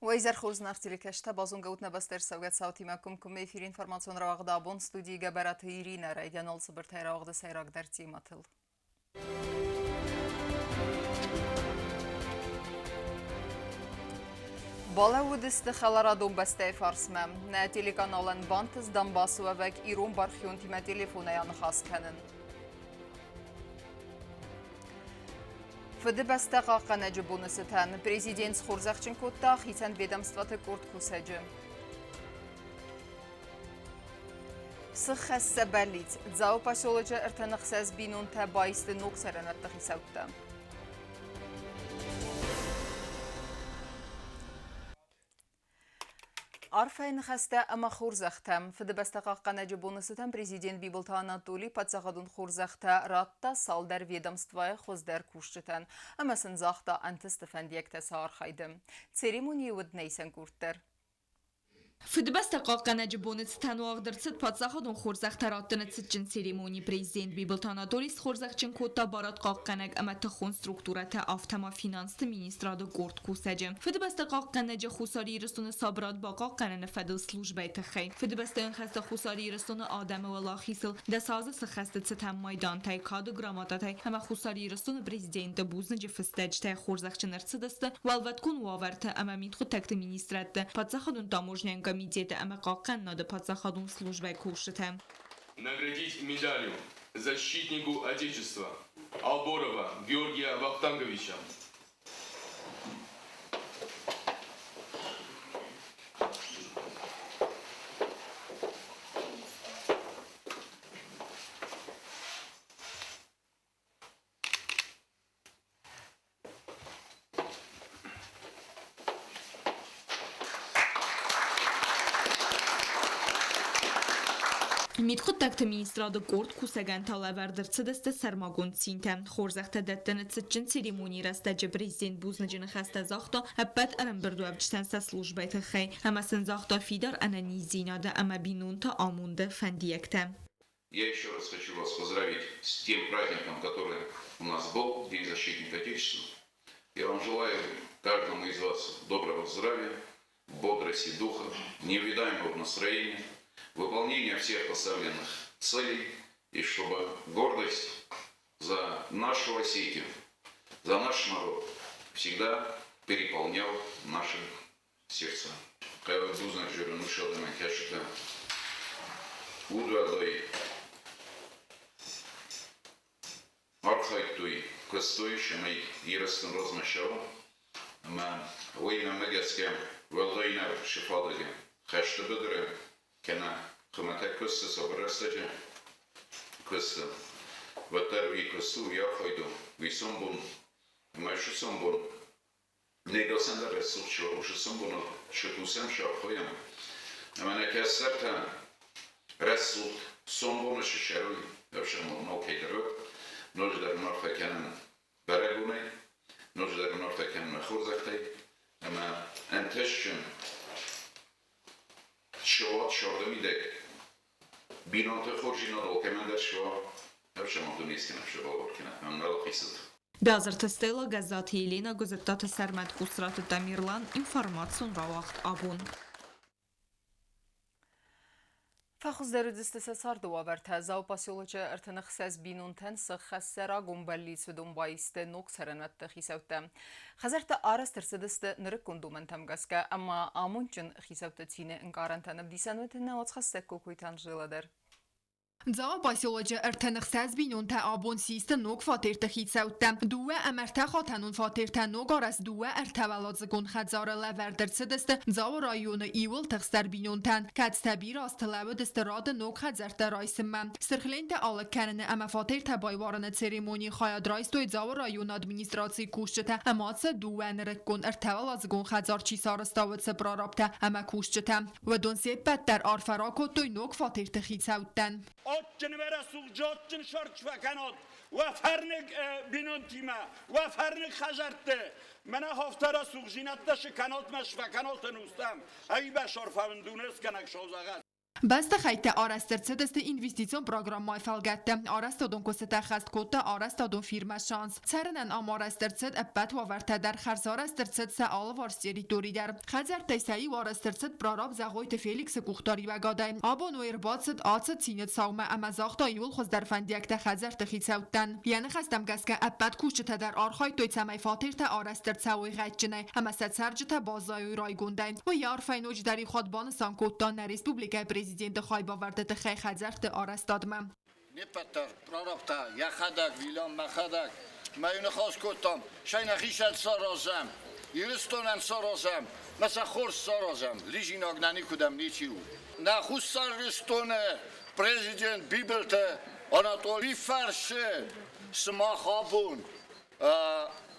Уӕ изӕр хорз, зынаргъ телекӕсджытӕ, базонгӕ ут нӕ бӕстӕ ӕрцӕугӕ цаутимӕ комкоммӕ эфиры информацион рауагъды абон студийы Гӕбӕраты Иринӕ райдианыл цыбыртӕй рауагъды сӕйрагдӕр темӕтыл. Балӕууыдысты хӕларадон бӕстӕйы фарсмӕ. Нӕ телеканалӕн бантыст Донбассы уӕвӕг ирон бархионтимӕ телефонӕй аныхас кӕнын. Фыдыбӕстӕ хъахъхъӕнӕджы боны цытӕн президент схорзӕхджын кодта хицӕн ведомствоты къорд кусӕджы. Сыххӕссы бӕллиц. Дзауы поселочы 36 бинонтӕ баисты ног цӕрӕнуӕтты хицӕуттӕ. Арфӕйы ныхӕстӕ ӕмӕ хорзӕхтӕ. Фыдыбӕстӕ хъахъхъӕнӕджы боны цытӕн президент Бибылты Анатоли паддзахадон хорзӕхтӕ радта цалдӕр ведомствойы хуыздӕр кусджытӕн ӕмӕ сын загъта ӕнтысты фӕндиӕгтӕ сӕ архайды. Церемонийы уыд нӕ исӕн къорд дӕр. Фыдыбӕстӕ хъахъхъӕнӕджы боны цытӕн уагъд ӕрцыд паддзахадон хорзӕхтӕ раттыны цытджын церемони. Президент Бибылты Анатоли схорзӕхджын кодта барадхъахъхъӕнӕг ӕмӕ тыхон структурӕтӕ, афтӕ ма финансты министрады къорд кусӕджы. Фыдыбӕстӕ хъахъхъӕнӕджы Хуссар Ирыстоны сабырад бахъахъхъӕныны фӕдыл службӕйы тыххӕй. Фыдыбӕстӕйон хӕсты Хуссар Ирыстоны адӕмы уӕлахизыл 10 азы цы хӕсты цытӕн майдантӕй, кады грамотатӕй ӕмӕ Хуссар Ирыстоны президенты бузныджы фыстӕджытӕй хорзӕхджын ӕрцыдысты Уӕлвӕткон уавӕрты ӕмӕ мидхъуыддӕгты министрадты, паддзахадон таможнӕйон комитеты ӕмӕ хъахъхъӕнынады паддзахадон службӕйы кусджытӕ. Наградить медалью защитнику Отечества Алборова Георгия Вахтанговича. Мидхъуыддӕгты министрады къорд кусӕгӕн та лӕвӕрд ӕрцыдысты сӕрмагонд цинтӕ. Хорзӕхтӕ дӕттыны цытджын церемонийы рӕстӕджы президент бузныджы ныхӕстӕ загъта ӕппӕт ӕрӕмбырдуӕвджытӕн сӕ службӕйы тыххӕй ӕмӕ сын загъта фидар ӕнӕниздзинады ӕмӕ бинонты амонды фӕндиӕгтӕ. Я еще раз хочу вас поздравить с тем праздником, который у нас был, День защитника Отечества. Я вам желаю каждому из вас доброго здравия, бодрости духа, неувидаемого настроения, выполнения всех поставленных целей и чтобы гордость за нашу Осетию, за наш народ всегда переполнял наши сердца. Хъӕуы бузныг зӕгъын уыцы адӕмӕн, кӕцытӕ удуӕлдай архайдтой, куыстой, цӕмӕй Ирыстон размӕ цӕуа ӕмӕ уый мӕнмӕ гӕсгӕ уӕлдай нӕу цы фадыджы, хӕсты быдыры кӕнӕ хуымӕтӕг куысты цавӕр рӕстӕджы куысты, уӕддӕр уый куыст у, уый архайд у, уый сомбон ӕмӕ уыцы сомбон Негасӕн дӕр рӕсугъд уыцы сомбоны цы кусӕм, цы архайӕм, ӕмӕ нӕ кӕстӕртӕ рӕсугъд сомбоны цы ссарой, ӕфсӕрмон алкӕйдӕр уӕд, ноджыдӕр ын арфӕ кӕнӕм бӕрӕгбонӕй, ноджыдӕр ын арфӕ кӕнӕм нӕ хорзӕхтӕй ӕмӕ ӕнтыстджын суа сӕрды мидӕг бинонты хорздзинад алкӕмӕн дӕр суа, ӕфсӕрмон дунескӕнӕг сывӕллон кӕнӕ ӕмӕ Бязырты Стелла, Гӕззаты Елена, Гуызыдтаты Сӕрмӕт, Къусраты Тамерлан, информацион рауагъд абон. Фӕхуыздӕр уыдзысты сӕ царды уавӕртӕ. Дзауы поселочы 36 бинонтӕн сыххӕссы рагон бӕллиц уыдон баисты ног цӕрӕнуӕтты хицӕуттӕ. Хӕдзӕрттӕ арӕзт ӕрцыдысты нырыккон домӕнтӕм гӕсгӕ ӕмӕ амондджын хицӕутты цины ӕнкъарӕнтӕн ӕвдисӕн уыд нӕ уацхӕссӕг Кокойты Анжела дӕр. Дзауы поселочы 36 бинонтӕ абон систы ног фатерты хицӕуттӕ. Дыууӕ ӕмӕ ӕртӕхатӕнон фатертӕ ног арӕзт дыууӕ ӕртӕуӕладзыгон хӕдзары лӕвӕрд ӕрцыдысты Дзауы районы иууыл тыхстдӕр бинонтӕн, кӕцытӕ бирӕ азты лӕууыдысты рады ног хӕдзӕрттӕ райсынмӕ. Сырх лентӕ алыг кӕныны ӕмӕ фатертӕ байуарыны церемонийы хайад райстой Дзауы районы администрацийы кусджытӕ ӕмӕ сӕ дыууӕ нырыккон ӕртӕуӕладзыгон хӕдзар чи сарӕзта, уыцы прорабтӕ ӕмӕ кусджытӕ. Уыдон се ппӕт дӕр арфӕ ракодтой ног фатерты хицӕуттӕн. Адджын рӕсугъд адджын сӕрд фӕкӕнат уӕ фӕрныг бинонтимӕ, уӕ фӕрныг хӕдзӕртты. Мӕнӕ афтӕ рӕсугъдзинӕдтӕ цы кӕнат мӕ сфӕкӕнат ӕнустӕм, ӕви бӕсарфӕ уын дунескӕнӕг сау зӕгъӕд. Бӕстыхӕйттӕ арӕзт ӕрцыдысты инвестицион программӕйы фӕлгӕтты. Арӕзтадон куыстытӕ ӕххӕст кодта арӕзтадон фирмӕ Шанс. Цӕрынӕн ам арӕзт ӕрцыд ӕппӕт уавӕртӕ дӕр, хӕрзарӕзт ӕрцыд сӕ алыварс территори дӕр. Хӕдзӕрттӕй сӕ иу арӕзт ӕрцыд прораб Зӕгъойты Феликсы къухдариуӕгадӕй. Абон уый ӕрбацыд ацы цины цаумӕ ӕмӕ загъта иууыл хуыздӕр фӕндиӕгтӕ хӕдзӕртты хицӕуттӕн. Йӕ ныхӕстӕм гӕсгӕ ӕппӕт кусджытӕ дӕр архайдтой, цӕмӕй фатертӕ арӕзт ӕрцӕуой гъӕдджынӕй ӕмӕ сӕ цӕрджытӕ баззайой райгондӕй. Уый йӕ арфӕйы ноджыдӕр иу хатт банысан кодта нӕ республикӕйы президенты хайбавӕрды тыххӕй хӕдзӕртты арӕзтадмӕ. Не ппӕт дӕр прорабтӕ, йӕхӕдӕг, Вилям мӕхӕдӕг, мӕ иу ныхас кодтам, сӕй нӕхицӕн саразӕм, Ирыстонӕн саразӕм, мӕ сӕ хорз саразӕм, лизинаг нӕ никуыдӕм ничи у. Нӕ Хуссар Ирыстоны президент Бибылты Анатолий фӕрсы, сымах абон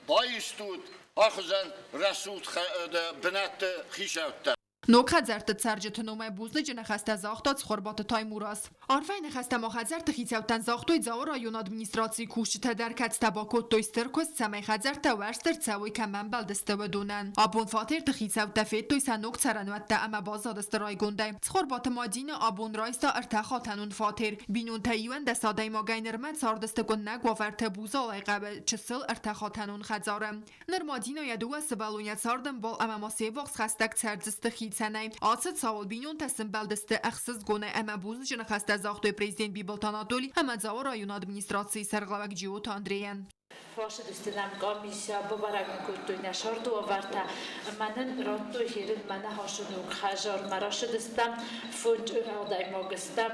баистут ахуызӕн рӕсугъд бынӕтты хицӕуттӕ. Ног хӕдзӕртты цӕрджыты номӕй бузныджы ныхӕстӕ загъта Цхуырбаты Таймураз. Арфӕйы ныхӕстӕ ма хӕдзӕртты хицӕуттӕн загътой Дзауы районы администрацийы кусджытӕ дӕр, кӕцытӕ бакодтой стыр куыст, цӕмӕй хӕдзӕрттӕ уӕрст ӕрцӕуой кӕм ӕмбӕлдысты, уыдонӕн. Абон фатерты хицӕуттӕ федтой сӕ ног цӕрӕнуӕттӕ ӕмӕ баззадысты райгондӕй. Цхуырбаты Мадинӕ абон райста ӕртӕхатӕнон фатер. Бинонтӕ 11 адӕймагӕй нырмӕ цардысты къуындӕг уавӕрты Бузалайы хъӕуы чысыл ӕртӕхатӕнон хӕдзары. Ныр Мадинӕ йӕ дыууӕ сывӕллонӕ цардӕмбал ӕмӕ ма се ввахс хӕстӕг цӕрдзысты хицӕнӕй. Ацы цауыл бинонтӕ сымбӕлдысты ӕхсызгонӕй ӕмӕ бузныджы ныхӕстӕ загътой президент Бибылты Анатоли ӕмӕ Дзауы районы администрацийы сӕргълӕууӕг Джиоты Андрейӕн. Фӕцыдысты нӕм къамисы, бабӕрӕг нын кодтой нӕ сӕрдуавӕртӕ ӕмӕ нын радтой хӕрынмӕ нӕ хӕсы ног хӕдзармӕ. Рацыдыстӕм фондз адӕймаг стӕм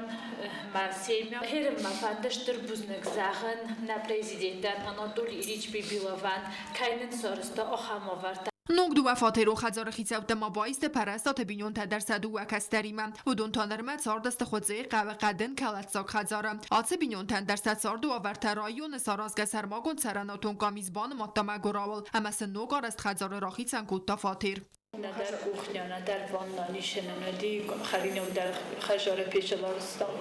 мӕ семья. Хӕрынмӕ фӕнды стыр бузныг зӕгъын нӕ президентӕн Анатолий Ильич Бибиловӕн, кӕй нын сарӕзта ахӕм уавӕртӕ. Ног дыууӕфатерон хӕдзары хицӕуттӕ ма баисты Пӕрӕстаты бинонтӕ дӕр сӕ дыууӕ кӕстӕримӕ. Уыдон та нырмӕ цардысты Хуыцъейы хъӕуы хъӕдын кӕлӕддзаг хӕдзары. Ацы бинонтӕн дӕр сӕ царды уавӕртӕ районы саразгӕ сӕрмагонд цӕрӕнуатон къамис банымадта мӕгуырауыл ӕмӕ сын ног арӕзт хӕдзары рахицӕн кодта фатер. Нӕдӕр кухня, нӕдӕр ванна нишенӕнӕди хӕринаг дӕр хӕдзары печаларстам.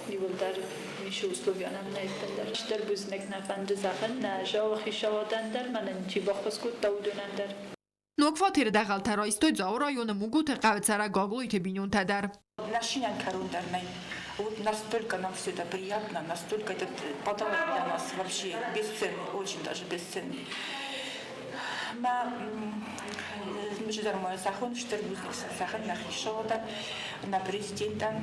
Иуылдӕр ницы условия нӕм нӕй ӕппындӕр. Стыр бузныг нӕ фӕнды зӕгъын нӕ зӕгъы хицауадӕн дӕр, мӕнӕн чи баххуыс кодта, уыдонӕн дӕр. Ног фатеры дӕгъӕлтӕ райстой Дзауы районы Мугуты хъӕуы цӕрӕг Гаглойты бинонтӕ дӕр. Нӕ кӕрон дӕр нӕй. Вот настолько нам все это приятно, настолько этот подарок для нас вообще бесценный, очень даже бесценный. Мӕ мыждармӕ сахон стыр бузныг сахан нӕ хицауадӕн, нӕ президентӕн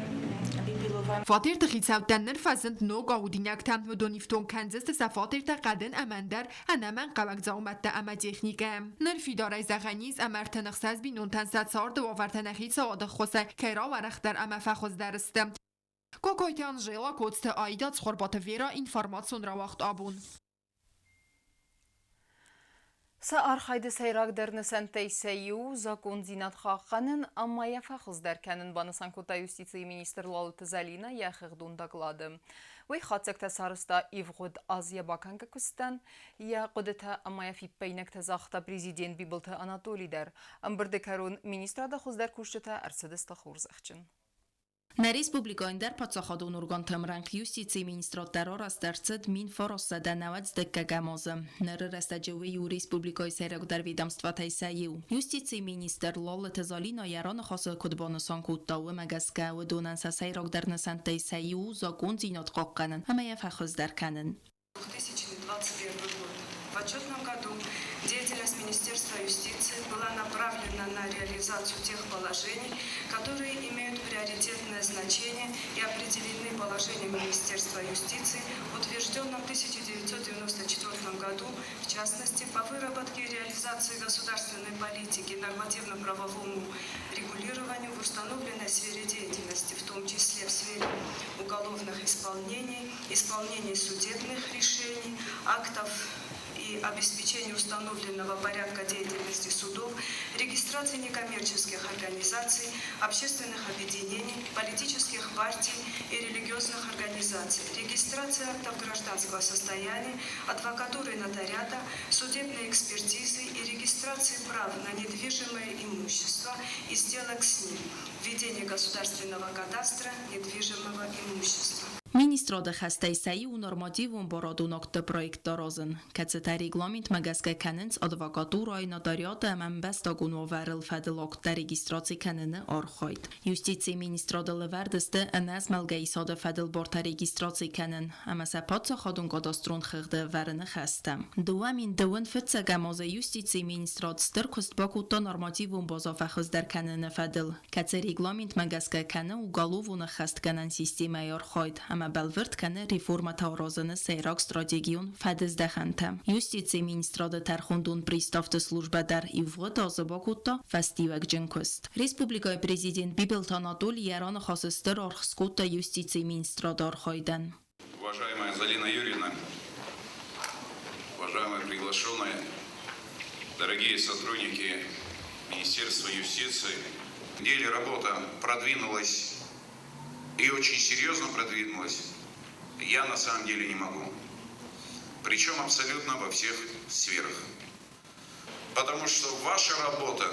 Бибиловӕн. Фатерты хицӕуттӕн ныр фӕзынд ног аудинӕгтӕ. Уыдон ифтонг кӕндзысты сӕ фатертӕ хъӕдын ӕмӕ ӕндӕр ӕнӕмӕнгхъӕуӕг дзаумӕттӕ ӕмӕ техникӕ. Ныр фидарӕй зӕгъӕн ис, ӕмӕ 36 бинонтӕн сӕ царды уавӕртӕ нӕ хицауады ӕххуысӕй кӕй рауӕрӕхдӕр ӕмӕ фӕхуыздӕр сты. Кокойты Анжела, Коцты Аида, Цхуырбаты Вера, информацион рауагъд абон. Сӕ архайды сӕйрагдӕр нысӕнттӕй сӕ иу закондзинад хъахъхъӕнын ӕмӕ йӕ фӕхуыздӕр кӕнын, банысан кодта юстицийы министр Лалыты Зӕлинӕ йӕ хыгъдон доклады. Уый хатдзӕгтӕ сарӕзта ивгъуыд аз йӕ бакӕнгӕ куыстӕн, йӕ хъуыдытӕ ӕмӕ йӕ фиппаинӕгтӕ загъта президент Бибылты Анатоли дӕр. Ӕмбырды кӕрон министрады хуыздӕр кусджытӕ ӕрцыдысты хорзӕхджын. Нӕ республикӕйы ӕндӕр паддзахадон органты ӕмрӕнхъ юстицийы министрад дӕр арӕзт ӕрцыд 1990 азы. Ныры рӕстӕджы уый у республикӕйы сӕйрагдӕр ведомствотӕй сӕ иу. Юстицийы министр Лоллаты Залина йӕ раныхасы куыд банысан кодта, уымӕ гӕсгӕ уыдонӕн сӕ сӕйрагдӕр нысӕнттӕй сӕ иу у закондзинад хъахъхъӕнын ӕмӕ йӕ фӕхуыздӕр кӕнын. 2021 год. В отчетном году деятельность Министерства юстиции была направлена на реализацию тех положений, которые имеют приоритетное значение и определены положением Министерства юстиции, утвержденным в 1994 году, в частности, по выработке и реализации государственной политики нормативно-правовому регулированию в установленной сфере деятельности, в том числе в сфере уголовных исполнений, исполнений судебных решений, актов и обеспечению установленного порядка деятельности судов, регистрации некоммерческих организаций, общественных объединений, политических партий и религиозных организаций, регистрации актов гражданского состояния, адвокатуры и нотариата, судебной экспертизы и регистрации прав на недвижимое имущество и сделок с ним, введение государственного кадастра недвижимого имущества. Министрады хӕстӕй сӕ иу у нормативон барадон актты проекттӕ аразын, кӕцытӕ регламентмӕ гӕсгӕ кӕнынц адвокатурӕйы, нотариаты ӕмӕ ӕмбӕстагон уавӕрыл фӕдыл акттӕ регистраци кӕныны архайд. Юстицийы министрады лӕвӕрд сты ӕнӕзмӕлгӕ исады фӕдыл бартӕ регистраци кӕнын ӕмӕ сӕ паддзахадон кадастрон хыгъды ӕвӕрыны хӕстӕ. 2002 фыццӕгӕм азы юстицийы министрад стыр куыст бакодта нормативон базӕ фӕхуыздӕр кӕныны фӕдыл, кӕцы регламентмӕ гӕсгӕ кӕны уголовон ӕххӕстгӕнӕн системӕйы архайд ӕмӕ бӕлвырд кӕны реформӕтӕ аразыны сӕйраг стратегион фӕдыздӕхӕнтӕ. Юстицийы министрады тӕрхондон приставты службӕ дӕр ивгъуыд азы бакодта фӕстиуӕгджын куыст. Республикӕйы президент Бибылты Анатоли йӕ раныхасы стыр аргъ скодта юстицийы министрады архайдӕн. Уважаемая Залина Юрьевна, уважаемые приглашенные, дорогие сотрудники Министерства юстиции, в деле работа продвинулась и очень серьезно продвинулась, я на самом деле не могу. Причем абсолютно во всех сферах. Потому что ваша работа,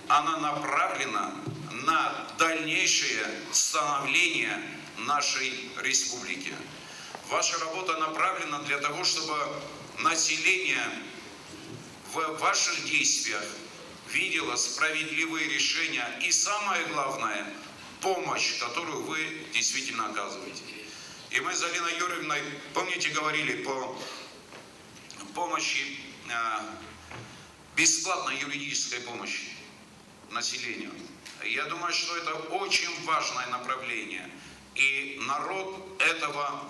она направлена на дальнейшее становление нашей республики. Ваша работа направлена для того, чтобы население в ваших действиях видело справедливые решения и, самое главное, помощь, которую вы действительно оказываете. И мы с Алиной Юрьевной, помните, говорили по помощи, бесплатной юридической помощи населению. Я думаю, что это очень важное направление. И народ этого,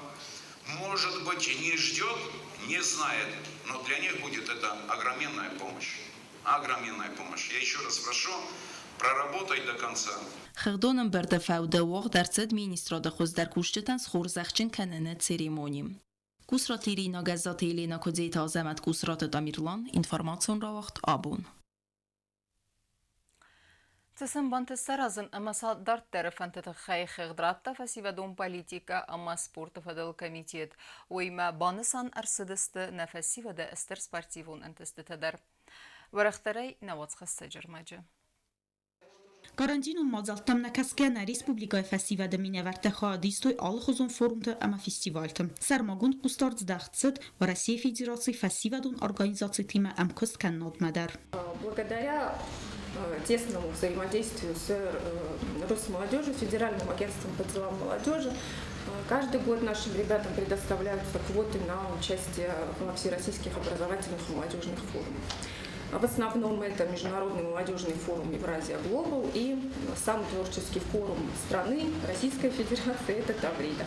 может быть, не ждет, не знает, но для них будет это огроменная помощь. Огроменная помощь. Я еще раз прошу проработать до конца. Хыгъдон ӕмбырды фӕуды уагъд ӕрцыд министрады хуыздӕр кусджытӕн схорзӕхджын кӕныны церемони. Кусраты Ирина, Гӕззаты Елена, Куыдзеты Азӕмӕт, Кусраты Тамерлан, информацион рауагъд абон. Цы бантыст саразын ӕмӕ сӕ дарддӕры фӕндты тыххӕй хыгъд радта фӕсивӕдон политикӕ ӕмӕ спорты фӕдыл комитет. Уыимӕ банысан ӕрцыдысты нӕ фӕсивӕды стыр спортивон ӕнтыстытӕ дӕр. Уӕрӕхдӕрӕй нӕ уацхӕссӕджы ӕрмӕджы. Карантинон мадзӕлттӕм нӕ кӕсгӕ нӕ республикӕйы фӕсивӕды минӕвӕрттӕ хайад истой алыхуызон форумты ӕмӕ фестивальты. Сӕрмагонд хъусдард здӕхт цыд Уӕрӕсейы Федерацийы фӕсивӕдон организацитимӕ ӕмкуыст кӕнынадмӕ дӕр. Благодаря тесному взаимодействию с Росмолодежью, Федеральным агентством по делам молодежи, каждый год нашим ребятам предоставляются квоты на участие во всероссийских образовательных и молодежных форумах. В основном это Международный молодежный форум «Евразия Глобал» и самый творческий форум страны Российской Федерации – это «Таврида».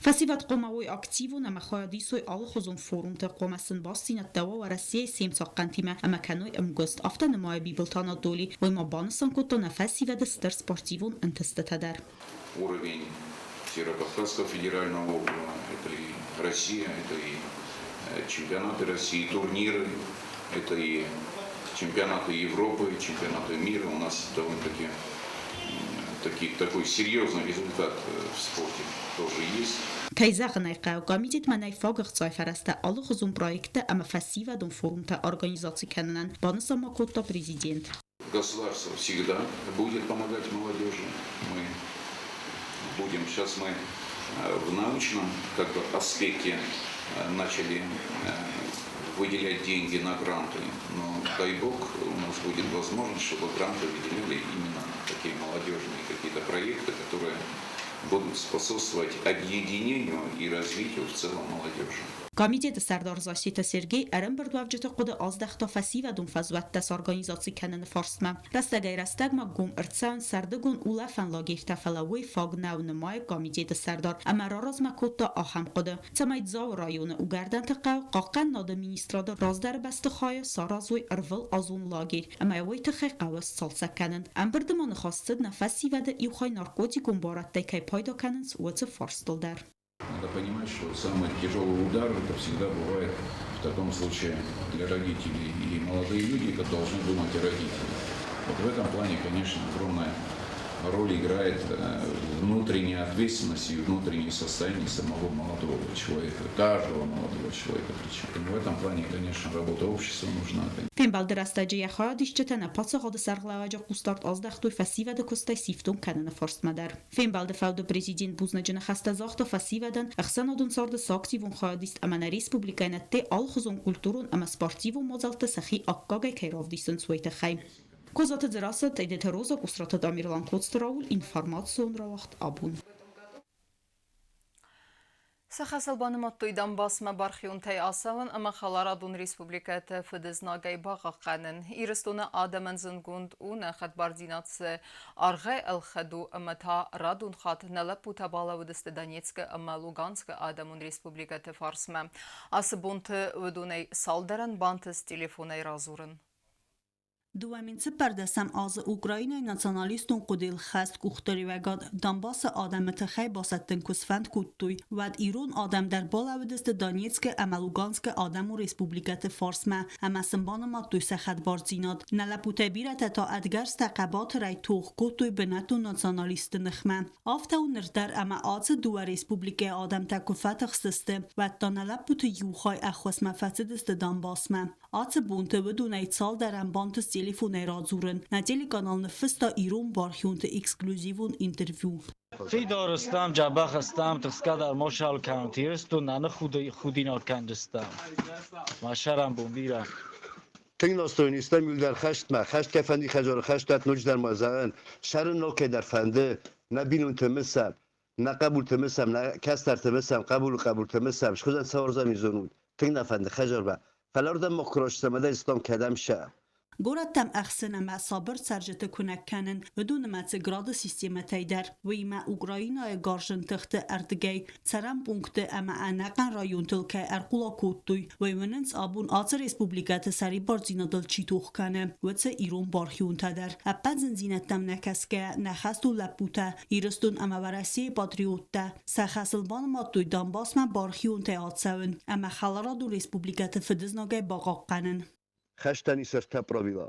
Фӕсивӕд хъуамӕ уой активон ӕмӕ хайад исой алыхуызон форумты, хъуамӕ сын бастдзинӕдтӕ уа Уӕрӕсейы се мцахъхъӕнтимӕ ӕмӕ кӕной ӕмгуыст, афтӕ нымайы Бибылты Анатоли. Уый ма банысан кодта нӕ фӕсивӕды стыр спортивон ӕнтыстытӕ дӕр. Уровень Северо-Кавказского федерального округа, это и Россия, это и чемпионаты России, турниры, это и чемпионаты Европы, чемпионаты мира. У нас довольно-таки такой серьезный результат в спорте тоже есть. Кӕй зӕгъын ӕй хъӕуы, комитетмӕ нӕй фаг ӕхцайы фӕрӕзтӕ алыхуызон проекттӕ ӕмӕ фӕсивӕдон форумтӕ организаци кӕнынӕн, банысан ма кодта президент. Государство всегда будет помогать молодежи. Мы будем, сейчас мы в научном как бы аспекте начали выделять деньги на гранты, но дай бог у нас будет возможность, чтобы гранты выделяли именно такие молодежные какие-то проекты, которые будут способствовать объединению и развитию в целом молодежи. Комитеты сӕрдар Зассеты Сергей ӕрӕмбырдуӕвджыты хъуыды аздӕхта фӕсивӕдон фӕзуӕттӕ сорганизаци кӕныны фарстмӕ. Рӕстӕгӕй-рӕстӕгмӕ гом ӕрцӕуынц сӕрдыгон улӕфӕн лагерьтӕ, фӕлӕ уый фаг нӕу, нымайы комитеты сӕрдар ӕмӕ раразмӕ кодта ахӕм хъуыды, цӕмӕй Дзауы районы Угӕрдӕнты хъӕу Хъахъхъӕнынады министрады раздӕры бӕстыхайы саразой ӕрвылазон лагерь ӕмӕ уый тыххӕй хъӕуы сцалцӕг кӕнын. Ӕмбырды ма ныхас цыд, нӕ фӕсивӕды иу хай наркотикон барадтӕй кӕй пайда кӕнынц, уыцы фарстыл дӕр. Надо понимать, что самый тяжелый удар это всегда бывает в таком случае для родителей. И молодые люди должны думать о родителях. Вот в этом плане, конечно, огромная роль играет внутренняя ответственность и внутреннее состояние самого молодого человека, каждого молодого человека причем. В этом плане, конечно, работа общества нужна. Фембӕлды рӕстӕджы йӕ хайадисджытӕ нӕ паддзахады сӕргълӕууӕджы хъусдард аздӕхтой фӕсивӕды куыстӕй сифтонг кӕныны фарстмӕ дӕр. Фембӕлды фӕуды президент бузныджы ныхӕстӕ загъта фӕсивӕдӕн, ӕхсӕнадон царды сӕ активон хайадист ӕмӕ нӕ республикӕйӕн ӕдде алыхуызон культурон ӕмӕ спортивон мадзӕлтты сӕхи аккагӕй кӕй равдисынц, уый тыххӕй. Козаты Дзерассӕ, Тедеты Роза, Къусраты Тамерлан, Коцты Рауль, информацион рауагъд абон. Сӕ хӕсыл банымадтой Донбассмӕ бархионтӕй ацӕуын ӕмӕ хӕларадон республикӕты фыдызнагӕй бахъахъхъӕнын. Ирыстоны адӕмӕн зындгонд у нӕ хӕдбардзинад цы аргъӕй ӕлхӕд у ӕмӕ та радон хатт нӕ лӕппутӕ балӕууыдысты Донецкы ӕмӕ Луганскы адӕмон республикӕты фарсмӕ. Ацы бонты уыдонӕй цалдӕрӕн бантыст телефонӕй радзурын. 2014 азы Украинӕйы националистон хъуыдыйыл хӕст къухдариуӕгад Донбассы адӕмы тыххӕй басӕттын куы сфӕнд кодтой, уӕд ирон адӕм дӕр балӕууыдысты Донецкы ӕмӕ Луганскы адӕмон республикӕты фарсмӕ ӕмӕ сын банымадтой сӕ хӕдбардзинад. Нӕ лӕппутӕй бирӕтӕ та ӕдгӕрзтӕ хъӕбатырӕй тох кодтой бынӕттон националистты ныхмӕ. Афтӕ у ныр дӕр ӕмӕ ацы дыууӕ республикӕйы адӕмтӕ куы фӕтыхстысты, уӕд та нӕ лӕппуты иу хай ӕххуысмӕ фӕцыдысты Донбассмӕ. Ацы бонты уыдонӕй цалдӕрӕн бантыст телефонӕй радзурын. Нӕ телеканал ныффыста ирон бархионты эксклюзивон интервью. Фидар стӕм, дзӕбӕх стӕм, тыхсгӕ дӕр мошал кӕнут, Ирыстон нӕ худинаг кӕндзыстӕм. Мӕ сӕрӕнбон бирӕ. Тынг настойный стӕм иуылдӕр хӕстмӕ, хӕст кӕй фӕнди хӕдзары хӕстуат ноджыдӕр ма зӕгъӕн, сӕрын нал кӕйдӕр фӕнды, нӕ бинонты мысӕм, нӕ хъӕбулты мысӕм, нӕ кӕстӕрты мысӕм, хъӕбулы хъӕбулты мысӕм, схуызӕн цӕуырзӕм изонут, тынг нӕ фӕнды хӕдзармӕ. Фӕлӕ уырдӕм ма куы растӕм, ӕдӕй стӕм кӕдӕм сӕ. Горӕттӕм ӕхсын ӕмӕ сабыр цӕрджыты куынӕг кӕнын, уыдон нымӕцы грады системӕтӕй дӕр, уыимӕ Украинӕйы гарзджын тыхты ӕрдыгӕй цӕрӕн пунктты ӕмӕ ӕнӕхъӕн районтыл кӕй ӕрхъула кодтой, уый уынынц абон ацы республикӕты сӕрибардзинадыл чи тох кӕны, уыцы ирон бархионтӕ дӕр. Ӕппӕт зындзинӕдтӕм нӕ кӕсгӕйӕ, нӕ хӕстон лӕппутӕ, Ирыстон ӕмӕ Уӕрӕсейы патриоттӕ сӕ хӕсыл банымадтой Донбассмӕ бархионтӕй ацӕуын ӕмӕ хӕларадон республикӕты фыдызнагӕй бахъахъхъӕнын. Хӕстӕн ис ӕртӕ правила.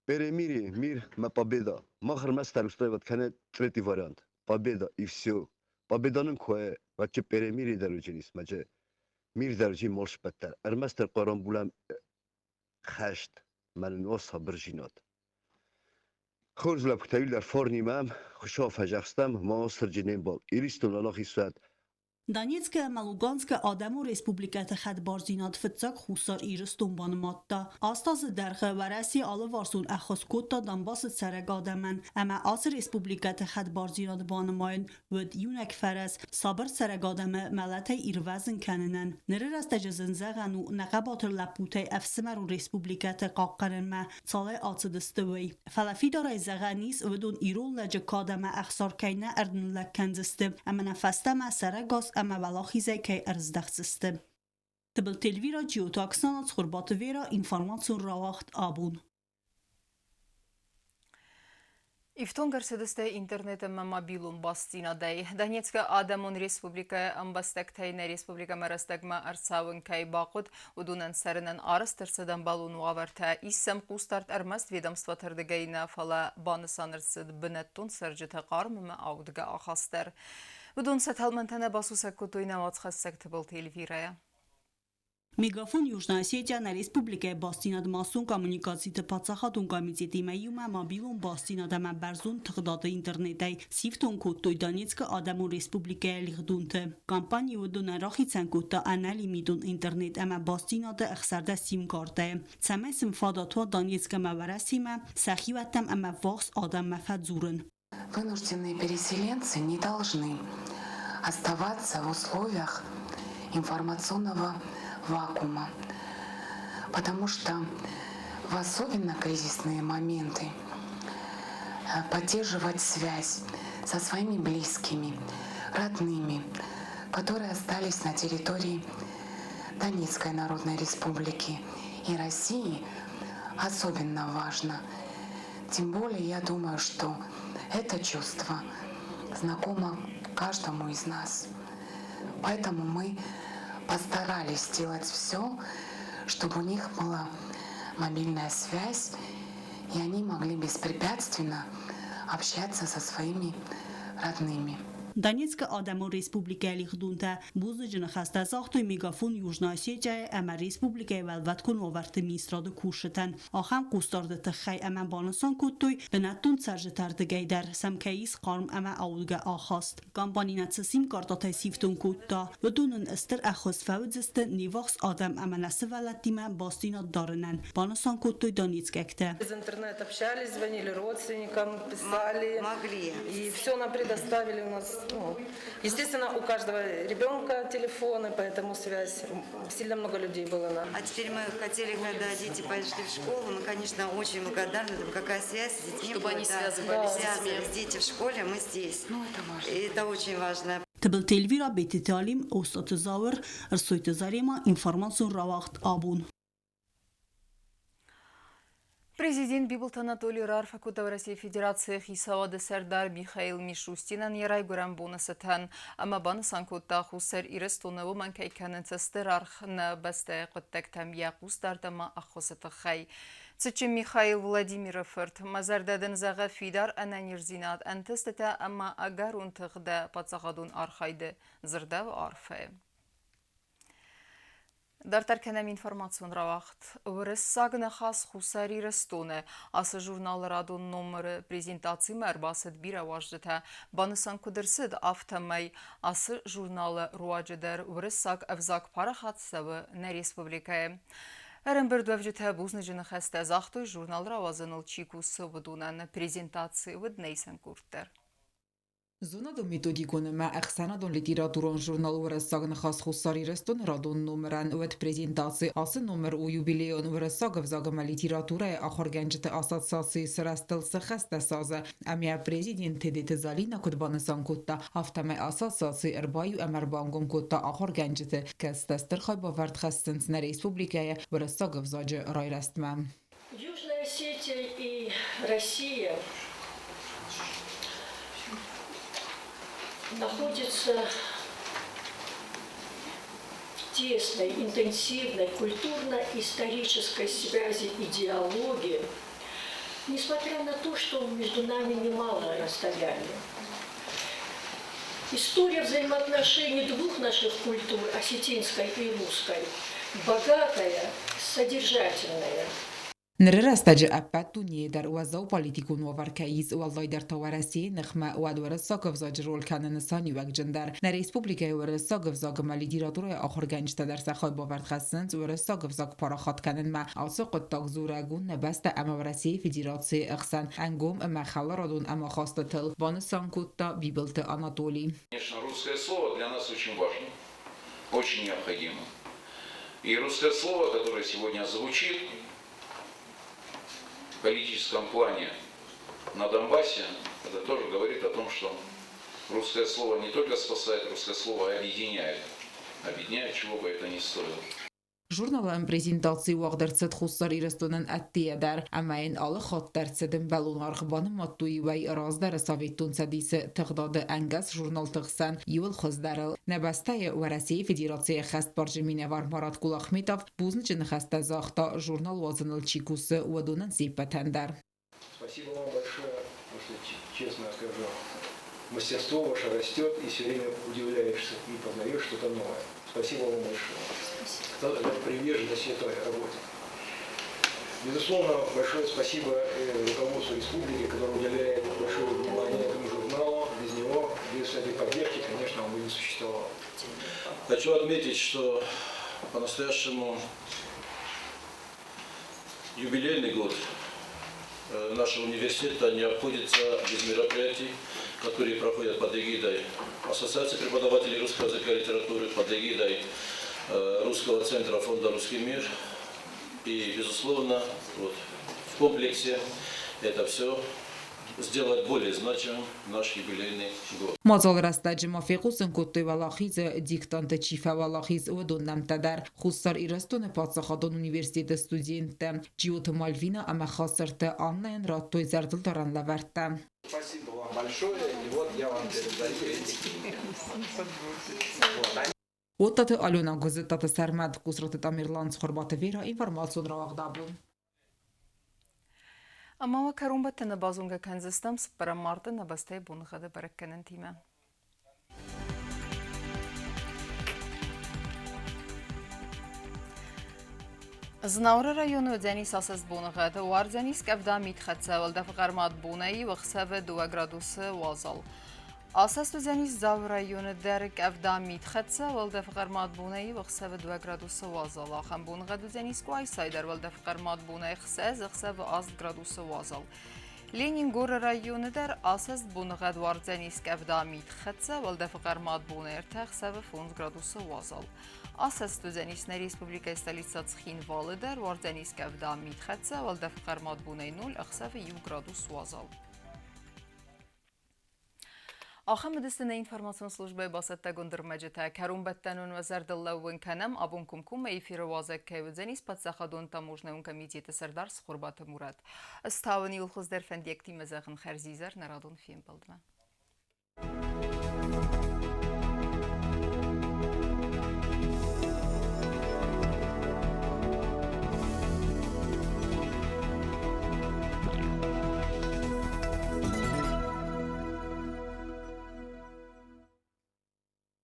Перемирие, мир мӕ победа. Мах ӕрмӕстдӕр устраивать кӕны третий вариант. Победа и все. Победа нын куы вообще перемирие дӕр уыджынис, мӕджы мир дӕр уыджи молшпӕттӕр. Ӕрмӕстдӕр хъуарон булӕм хӕст, мӕнӕн о сабырзинад. Хорз лӕппутӕ иуылдӕр фарнимӕ Хуыцау фӕзӕхстам, ма сырджы не мбал. Иристон алахисуӕд. Донецкы ӕмӕ Луганскы Адӕмон Республикӕты хӕдбардзинад фыццаг Хуссар Ирыстон банымадта. Аст азы дӕргъы Уӕрӕсе алыварсон ӕххуыс кодта Донбассы цӕрӕг адӕмӕн ӕмӕ ацы республикӕты хӕдбардзинад банымайын уыд иунӕг фӕрӕз сабыр цӕрӕг адӕмы мӕлӕтӕй ирвӕзын кӕнынӕн. Ныры рӕстӕджы зын зӕгъӕн у, нӕ хъӕбатыр лӕппутӕй ӕфсымӕрон республикӕты хъахъхъӕнынмӕ цалӕй ацыдысты, уый. Фӕлӕ фидарӕй зӕгъӕн ис, уыдон ирон лӕджы кад ӕмӕ ӕхсар кӕй нӕ ӕрныллӕг кӕндзысты ӕмӕ нӕ фӕстӕмӕ сӕрӕгас ӕмӕ уӕлахизӕй кӕй ӕрыздӕхдзысты. Тыбылты Эльвира, Джиоты Оксана, Цхуырбаты Вера, информацион рауагъд абон. Ифтонг ӕрцыдысты интернет ӕмӕ мобилон бастдзинадӕй. Донецкы Адӕмон Республикӕйы ӕмбӕстӕгтӕй нӕ республикӕмӕ рӕстӕгмӕ ӕрцӕуын кӕй бахъуыд, уыдонӕн цӕрынӕн арӕзт ӕрцыд ӕмбӕлон уавӕртӕ. Ис сӕм хъусдард ӕрмӕст ведомствоты рдыгӕй нӕ, фӕлӕ банысан ӕрцыд бынӕттон цӕрджыты хъарм ӕмӕ аудгӕ ахаст дӕр. Уыдон сӕ тӕлмӕнтӕ нӕ басусӕг кодтой нӕ уацхӕссӕг Тыбылты Эльвирӕйӕ. Мегафон Южная Осетия нӕ республикӕйы бастдзинад массон коммуникациты паддзахадон комитетимӕ иумӕ мобилон бастдзинад ӕмӕ бӕрзонд тыгъдады интернетӕй сифтонг кодтой Донецкы Адӕмон Республикӕйы лигъдонты. Компани уыдонӕн рахицӕн кодта ӕнӕлимитон интернет ӕмӕ бастдзинады 16 сим-картӕйы, цӕмӕй сын фадат уа Донецк ӕмӕ Уӕрӕсемӕ сӕ хиуӕттӕм ӕмӕ ввахс адӕммӕ фӕдзурын. Вынужденные переселенцы не должны оставаться в условиях информационного вакуума, потому что в особенно кризисные моменты поддерживать связь со своими близкими, родными, которые остались на территории Донецкой Народной Республики и России, особенно важно. Тем более, я думаю, что это чувство знакомо каждому из нас. Поэтому мы постарались сделать все, чтобы у них была мобильная связь, и они могли беспрепятственно общаться со своими родными. Донецкы Адӕмон Республикӕйы лигъдонтӕ бузныджы ныхӕстӕ загътой Мегафон Южная Осетия-йы ӕмӕ республикӕйы Уӕлвӕткон уавӕрты министрады кусджытӕн ахӕм хъусдарды тыххӕй ӕмӕ банысан кодтой, бынӕттон цӕрджыты ӕрдыгӕй дӕр сӕм кӕй ис хъарм ӕмӕ аудгӕ ахаст. Компани нӕ цы сим-картӕтӕй сифтонг кодта, уыдон ын стыр ӕххуыс фӕуыдзысты не ввахс адӕм ӕмӕ нӕ сывӕллӕттимӕ бастдзинад дарынӕн, банысан кодтой донецкӕгтӕ. Из интернета общались, звонили родственникам, писали. Могли. И все нам предоставили у нас. Ну, естественно, у каждого ребенка телефоны, поэтому связь. Сильно много людей было на. А теперь мы хотели, когда дети пошли в школу, мы, конечно, очень благодарны, там какая связь с детьми. Чтобы они была, связывались да, с детьми. Дети в школе, мы здесь. Ну, это важно. И это очень важно. Тыбылты Эльвира, Бететы Алим, Остаты Зауыр, Ӕрсойты Заремӕ, информацион рауагъд Абон. Президент Бибылты Анатолий раарфӕ кодта Уӕрӕсейы Федерацийы Хицауады Сӕрдар Михаил Мишустинӕн йӕ райгуырӕн боны цытӕн ӕмӕ банысан кодта, Хуссар Ирыстоны уымӕн кӕй кӕнынц стыр аргъ нӕ бӕстӕйы хъуыддӕгтӕм йӕ хъусдард ӕмӕ ӕххуысы тыххӕй. Цытджын Михаил Владимиры фырт, мӕ зӕрдӕ дын зӕгъы фидар ӕнӕниздзинад, ӕнтыстытӕ ӕмӕ ӕгӕрон тых дӕ паддзахадон архайды, дзырдӕуы арфӕйы. Дарддӕр кӕнӕм информацион рауагъд. Уырыссаг ныхас Хуссар Ирыстоны. Ацы журналы радон номыры презентацимӕ ӕрбацыд бирӕ уазджытӕ. Банысан куыд ӕрцыд, афтӕмӕй ацы журналы руаджы дӕр уырыссаг ӕвзаг парахат цӕуы нӕ республикӕйы. Ӕрӕмбырдуӕвджытӕ бузныджы ныхӕстӕ загътой, журнал рауадзыныл чи кусы, уыдонӕн. Презентаци уыд нӕ исӕн къорд дӕр. Зонадон-методикон ӕмӕ ӕхсӕнадон литературон журнал «Уӕрӕсаг ныхас Хуссар Ирыстоны» радон номырӕн уӕд презентаци. Ацы номыр у юбилейон уырыссаг ӕвзаг ӕмӕ литературӕйы ахуыргӕнджыты ассоциацийы сырӕзтыл цы хӕстӕ садзы, ӕмӕ президент Тедеты Залинӕ куыд банысан кодта, афтӕмӕй ассоциаци ӕрбаиу ӕмӕ ӕрбангом кодта ахуыргӕнджыты, кӕцытӕ стыр хайбавӕрд хӕссынц нӕ республикӕйы уырыссаг ӕвзаджы райрӕзтмӕ. Южная Осетия и Россия находятся в тесной, интенсивной культурно-исторической связи и диалоге, несмотря на то, что между нами немалое расстояние. История взаимоотношений двух наших культур, осетинской и русской, богатая, содержательная. Ныры рӕстӕджы ӕппӕт дунейы дӕр уӕззау политикон уавӕр кӕй ис, уӕлдайдӕр та Уӕрӕсейы ныхмӕ, уӕд уырыссаг ӕвзаджы роль кӕны нысаниуӕгджындӕр. Нӕ республикӕйы уырыссаг ӕвзаг ӕмӕ литературӕйы ахуыргӕнджытӕ дӕр сӕ хайбавӕрд хӕссынц уырыссаг ӕвзаг парахат кӕнынмӕ. Ацы хъуыддаг дзурӕг у нӕ бӕстӕ ӕмӕ Уӕрӕсейы Федерацийы ӕхсӕн ӕнгом ӕмӕ хӕларадон ӕмахастытыл, банысан кодта Бибылты Анатоли. Конечно, русское слово для нас очень важно, очень необходимо. И русское слово, которое сегодня звучит в политическом плане на Донбассе, это тоже говорит о том, что русское слово не только спасает, русское слово объединяет. Объединяет, чего бы это ни стоило. Журналӕн презентаци уагъд ӕрцыд Хуссар Ирыстонӕн ӕддейӕ дӕр ӕмӕ йын алы хатт дӕр цыд ӕмбӕлон аргъ банымадтой иуӕй раздӕры Советон Цӕдисы тыгъдады ӕнгӕс журналты хсӕн иуыл хуыздӕрыл. Нӕ бӕстӕйы Уӕрӕсейы Федерацийы ӕххӕстбарджын минӕвар Марат Кулахметов бузныджы ныхӕстӕ загъта, журнал уадзыныл чи кусы, уыдонӕн се ппӕтӕн дӕр. Спасибо вам большое, потому что, честно скажу, мастерство ваше растет, и все время удивляешься и познаешь что-то новое. Спасибо вам большое. Спасибо. За приверженность этой работе. Безусловно, большое спасибо руководству республики, которое уделяет большое внимание этому журналу. Без него, без этой поддержки, конечно, он бы не существовал. Хочу отметить, что по-настоящему юбилейный год нашего университета не обходится без мероприятий, которые проходят под эгидой Ассоциации преподавателей русского языка и литературы, под эгидой Русского центра фонда «Русский мир». И, безусловно, вот, в комплексе это все сделать более значимым наш юбилейный год. Мадзалы рӕстӕджы ма фехъусын кодтой Уӕлахизы диктанты чи фӕуӕлахиз, уыдон нӕмттӕ дӕр. Хуссар Ирыстоны паддзахадон университеты студенттӕ Джиоты Мальвина ӕмӕ Хацырты Аннӕйӕн радтой зӕрдылдарӕн лӕвӕрттӕ. Спасибо вам большое. И вот я вам передаю эти книги. Оттаты Алена, Гуызыттаты Сӕрмӕт, Къусраты Тамерлан, Цхуырбаты Вера, информацион рауагъд абон. Ӕмӕ уӕ кӕронбӕттӕны базонгӕ кӕндзыстӕм цыппӕрӕм марты нӕ бӕстӕйы боныгъӕды бӕрӕггӕнӕнтимӕ. Знауыры районы уыдзӕнис асӕст боныгъӕд. Уардзӕнис къӕвда, митхӕццӕ, уӕлдӕфы хъӕрмад бонӕй иу ӕхсӕвы 2 градусы уазал. Асӕст уыдзӕнис Дзауы районы дӕр къӕвда, митхӕццӕ, уӕлдӕфы хъӕрмад бонӕй иу ӕхсӕвы 2 градусы уазал. Ахӕм боныгъӕд уыдзӕнис Къуайсайы дӕр уӕлдӕфы хъӕрмад бонӕй 6, ӕхсӕвы 8 градусы уазал. Ленингоры районы дӕр асӕст боныгъӕд уардзӕнис къӕвда, митхӕццӕ, уӕлдӕфы хъӕрмад бонӕй 3, ӕхсӕвы 5 градусы уазал. Асӕст уыдзӕнис нӕ республикӕйы столицӕ Цхинвалы дӕр, уардзӕнис къӕвда, митхӕццӕ, уӕлдӕфы хъӕрмад бонӕй 0, ӕхсӕвы 1 градус уазал. Ахӕм уыдысты нӕ информацион службӕйы бацӕттӕгонд ӕрмӕджытӕ. Кӕронбӕттӕнон уӕ зӕрдыл лӕууын кӕнӕм, абон комкоммӕ эфиры уазӕг кӕй уыдзӕнис паддзахадон таможнӕйон комитеты сӕрдар Цхуырбаты Мурат. Ӕз та уын иуыл хуыздӕр фӕндиӕгтимӕ зӕгъын хӕрзизӕр нӕ радон фембӕлдмӕ.